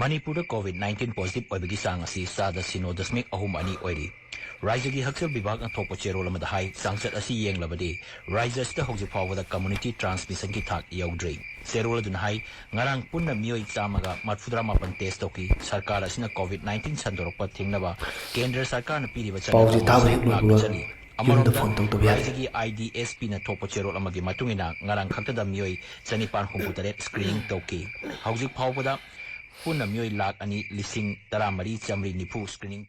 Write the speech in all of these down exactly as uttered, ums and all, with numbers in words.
ꯃꯅꯤꯄꯨꯔꯗ COVID nineteen positive ꯑꯣꯏꯕꯒꯤ ꯆꯥꯡ ꯑꯁꯤ ꯆꯥꯗ ꯁꯤꯅꯣ ꯗꯁꯃꯤꯛ ꯑꯍꯨꯝ ꯑꯅꯤ ꯑꯣꯏꯔꯤ꯫ ꯔꯥꯖ꯭ꯌꯒꯤ ꯍꯛꯁꯦꯜ ꯕꯤꯚꯥꯒꯅ ꯊꯣꯛꯄ ꯆꯦꯔꯣꯜ ꯑꯃꯗ ꯍꯥꯏ, ꯆꯥꯡꯆꯠ ꯑꯁꯤ ꯌꯦꯡꯂꯕꯗꯤ ꯔꯥꯖ꯭ꯌ ꯑꯁꯤꯗ ꯍꯧꯖꯤꯛ ꯐꯥꯎꯕꯗ community transmissionꯒꯤ ꯊꯥꯛ ꯌꯧꯗ꯭ꯔꯤ꯫ ꯆꯦꯔꯣꯜ ꯑꯗꯨꯅ ꯍꯥꯏ, ꯉꯔꯥꯡ ꯄꯨꯟꯅ ꯃꯤꯑꯣꯏ ꯆꯥꯝꯃꯒ ꯃꯔꯤꯐꯨꯇꯔꯥ ꯃꯥꯄꯟ test ꯇꯧꯈꯤ꯫ ꯁꯔꯀꯥꯔ ꯑꯁꯤꯅ COVID nineteen ꯁꯟꯗꯣꯔꯛꯄ ꯊꯤꯡꯅꯕ ꯀꯦꯟꯗ꯭ꯔ ꯁꯔꯀꯥꯔꯅ ꯄꯤꯔꯤꯕ ꯆꯠꯅꯕꯤ ꯄꯥꯎꯁꯦ ꯇꯥꯕ ꯍꯦꯛ ꯉꯥꯛꯅ ꯂꯣꯏꯕꯒ ꯆꯠꯂꯤ꯫ ꯌꯨꯝꯗ ꯑꯃꯔꯣꯝꯗ, phone ꯇꯧꯗꯕ ꯌꯥꯗꯦ꯫ ꯔꯥꯖ꯭ꯌꯒꯤ IDSPꯅ ꯊꯣꯛꯄ ꯆꯦꯔꯣꯜ ꯑꯃꯒꯤ ꯃꯇꯨꯡ ꯏꯟꯅ, ꯉꯔꯥꯡ ꯈꯛꯇꯗ ꯃꯤꯑꯣꯏ ꯆꯅꯤꯄꯥꯟ ꯍꯨꯝꯐꯨꯇꯔꯦꯠ screening ꯇꯧꯈꯤ꯫ ꯍꯧꯖꯤꯛ ꯐꯥꯎꯕꯗ ꯄꯨꯟꯅ ꯃꯤꯑꯣꯏ ꯂꯥꯈ ꯑꯅꯤ ꯂꯤꯁꯤꯡ ꯇꯔꯥꯃꯔꯤ ꯆꯥꯃꯔꯤ ꯅꯤꯐꯨ screening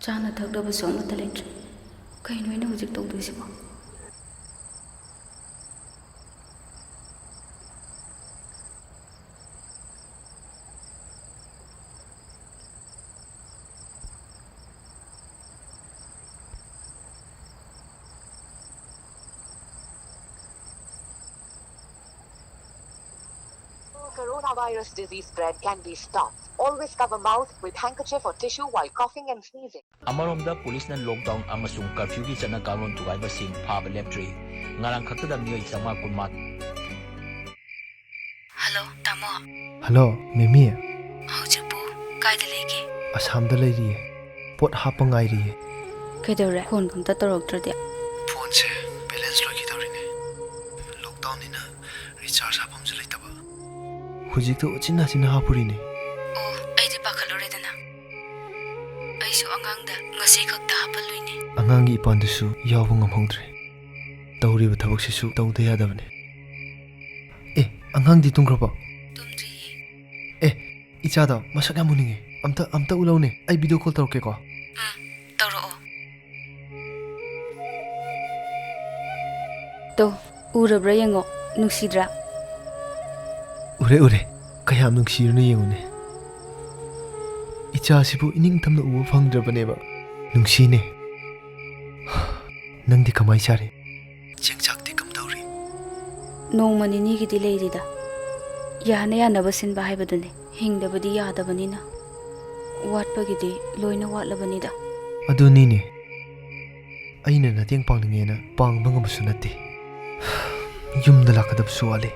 ꯆꯥꯅ ꯊꯛꯅꯕꯁꯨ ꯑꯃꯠꯇ ꯂꯩꯇ꯭ꯔꯦ꯫ ꯀꯩꯅꯣ ꯑꯩꯅ ꯍꯧꯖꯤꯛ ꯇꯧꯗꯣꯏꯁꯤꯕꯣ? Coronavirus disease spread can be stopped. Always cover mouth with handkerchief or tissue while coughing and sneezing. ꯑꯃꯔꯣꯝꯗ, ꯄꯨꯂꯤꯁꯅ lockdown ꯑꯃꯁꯨꯡ curfewꯒꯤ ꯆꯠꯅ ꯀꯥꯡꯂꯣꯟ ꯊꯨꯒꯥꯏꯕꯁꯤꯡ ꯐꯥꯕ ꯂꯦꯞꯇ꯭ꯔꯤ꯫ ꯉꯔꯥꯡ ꯈꯛꯇꯗ ꯃꯤꯑꯣꯏ ꯆꯥꯝꯃꯉꯥ ꯀꯨꯟꯃꯥꯊꯣꯏ꯫ ꯍꯜꯂꯣ, ꯇꯥꯃꯣ꯫ ꯍꯜꯂꯣ, ꯃꯤꯃꯤ꯫ ꯍꯧꯖꯤꯛꯄꯨ ꯀꯥꯏꯗ ꯂꯩꯒꯦ? ꯑꯁꯥꯝꯗ ꯂꯩꯔꯤꯌꯦ꯫ ꯄꯣꯠ ꯍꯥꯞꯄ ꯉꯥꯏꯔꯤꯌꯦ꯫ ꯀꯩꯗꯧꯔꯦ? ꯐꯣꯟꯒ ꯑꯝꯇ ꯇꯧꯔꯛꯇ꯭ꯔꯗꯤ? ꯐꯣꯟꯁꯦ balance ꯂꯣꯏꯈꯤꯗꯧꯔꯤꯅꯦ꯫ Lockdownꯅꯤꯅ recharge ꯍꯥꯞꯐꯝꯁꯨ ꯂꯩꯇꯕ꯫ ꯍꯧꯖꯤꯛꯇ ꯎꯆꯤꯟ ꯅꯥꯆꯤꯟꯅ ꯍꯥꯞꯄꯨꯔꯤꯅꯦ꯫ ꯑꯣ, ꯑꯩꯗꯤ ꯄꯥꯈꯠꯂꯨꯔꯦꯗꯅ꯫ ꯑꯩꯁꯨ ꯑꯉꯥꯡꯗ ꯉꯁꯤ ꯈꯛꯇ ꯍꯥꯞꯍꯜꯂꯨꯏꯅꯦ꯫ ꯑꯉꯥꯡꯒꯤ ꯏꯄꯥꯟꯗꯨꯁꯨ ꯌꯥꯎꯕ ꯉꯝꯍꯧꯗ꯭ꯔꯦ꯫ ꯇꯧꯔꯤꯕ ꯊꯕꯛꯁꯤꯁꯨ ꯇꯧꯗ ꯌꯥꯗꯕꯅꯦ꯫ ꯑꯦ, ꯑꯉꯥꯡꯗꯤ ꯇꯨꯝꯈ꯭ꯔꯕꯣ? ꯇꯨꯝꯗ꯭ꯔꯤꯌꯦ꯫ ꯑꯦ, ꯏꯆꯥꯗꯣ ꯃꯁꯛ ꯌꯥꯝ ꯎꯅꯤꯡꯉꯦ꯫ ꯑꯝꯇ, ꯑꯝꯇ ꯎꯠꯂꯧꯅꯦ꯫ ꯑꯩ video call ꯇꯧꯔꯛꯀꯦꯀꯣ꯫ ꯎꯝ, ꯇꯧꯔꯛꯑꯣ꯫ ꯇꯣ, ꯎꯔꯕ꯭ꯔꯥ ꯌꯦꯡꯉꯣ, ꯅꯨꯡꯁꯤꯗ꯭ꯔꯥ? ꯎꯔꯦ, ꯎꯔꯦ꯫ ꯀꯌꯥꯝ ꯅꯨꯡꯁꯤꯕꯅꯣ ꯌꯦꯡꯉꯨꯅꯦ꯫ ꯏꯆꯥꯁꯤꯕꯨ ꯏꯅꯤꯡ ꯇꯝꯅ ꯎꯕ ꯐꯪꯗ꯭ꯔꯕꯅꯦꯕ꯫ ꯅꯨꯡꯁꯤꯅꯦ꯫ ꯅꯪꯗꯤ ꯀꯃꯥꯏ ꯆꯥꯔꯤ? ꯆꯦꯡ ꯆꯥꯛꯇꯤ ꯀꯝꯗꯧꯔꯤ? ꯅꯣꯡꯃ ꯅꯤꯅꯤꯒꯤꯗꯤ ꯂꯩꯔꯤꯗ꯫ ꯌꯥꯅ ꯌꯥꯅꯕ ꯁꯤꯟꯕ ꯍꯥꯏꯕꯗꯨꯅꯤ꯫ ꯍꯤꯡꯗꯕꯗꯤ ꯌꯥꯗꯕꯅꯤꯅ꯫ ꯋꯥꯠꯄꯒꯤꯗꯤ ꯂꯣꯏꯅ ꯋꯥꯠꯂꯕꯅꯤꯗ꯫ ꯑꯗꯨꯅꯤꯅꯦ꯫ ꯑꯩꯅ ꯃꯇꯦꯡ ꯄꯥꯡꯅꯤꯡꯉꯦꯅ ꯄꯥꯡꯕ ꯉꯝꯕꯁꯨ ꯅꯠꯇꯦ꯫ ꯌꯨꯝꯗ ꯂꯥꯛꯀꯗꯕꯁꯨ ꯋꯥꯠꯂꯤ꯫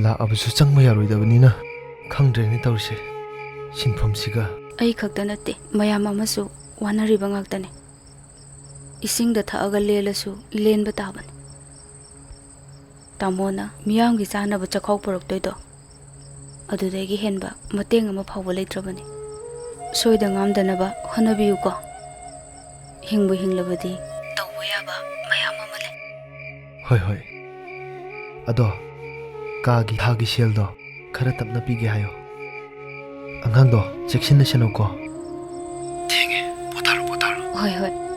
ꯂꯥꯛꯑꯕꯁꯨ ꯆꯪꯕ ꯌꯥꯔꯣꯏꯗꯕꯅꯤꯅ꯫ ꯈꯪꯗ꯭ꯔꯦꯅꯦ ꯇꯧꯔꯤꯁꯦ꯫ ꯁꯤꯟꯐꯝꯁꯤꯒ꯫ ꯑꯩ ꯈꯛꯇ ꯅꯠꯇꯦ, ꯃꯌꯥꯝ ꯑꯃꯁꯨ ꯋꯥꯅꯔꯤꯕ ꯉꯥꯛꯇꯅꯤ꯫ ꯏꯁꯤꯡꯗ ꯊꯛꯑꯒ ꯂꯦꯜꯂꯁꯨ ꯂꯦꯟꯕ ꯇꯥꯕꯅꯤ꯫ ꯇꯥꯃꯣꯅ ꯃꯤꯌꯥꯝꯒꯤ ꯆꯥꯅꯕ ꯆꯥꯛꯈꯥꯎ ꯄꯨꯔꯛꯇꯣꯏꯗꯣ, ꯑꯗꯨꯗꯒꯤ ꯍꯦꯟꯕ ꯃꯇꯦꯡ ꯑꯃ ꯐꯥꯎꯕ ꯂꯩꯇ꯭ꯔꯕꯅꯤ꯫ ꯁꯣꯏꯗ ꯉꯥꯝꯗꯅꯕ ꯍꯣꯠꯅꯕꯤꯌꯨꯀꯣ꯫ ꯍꯤꯡꯕꯨ ꯍꯤꯡꯂꯕꯗꯤ ꯇꯧꯕ ꯌꯥꯕ ꯃꯌꯥꯝ ꯑꯃ ꯂꯩ꯫ ꯍꯣꯏ, ꯍꯣꯏ꯫ ꯑꯗꯣ ꯀꯥꯒꯤ ꯊꯥꯒꯤ ꯁꯦꯜꯗꯣ ꯈꯔ ꯇꯞꯅ ꯄꯤꯒꯦ ꯍꯥꯏꯌꯣ꯫ ꯑꯉꯥꯡꯗꯣ ꯆꯦꯛꯁꯤꯟꯅ ꯁꯦꯟꯅꯧꯀꯣ꯫ ꯊꯦꯡꯉꯦ, ꯄꯣꯊꯥꯔꯣ, ꯄꯣꯊꯥꯔꯣ꯫ ꯍꯣꯏ, ꯍꯣꯏ꯫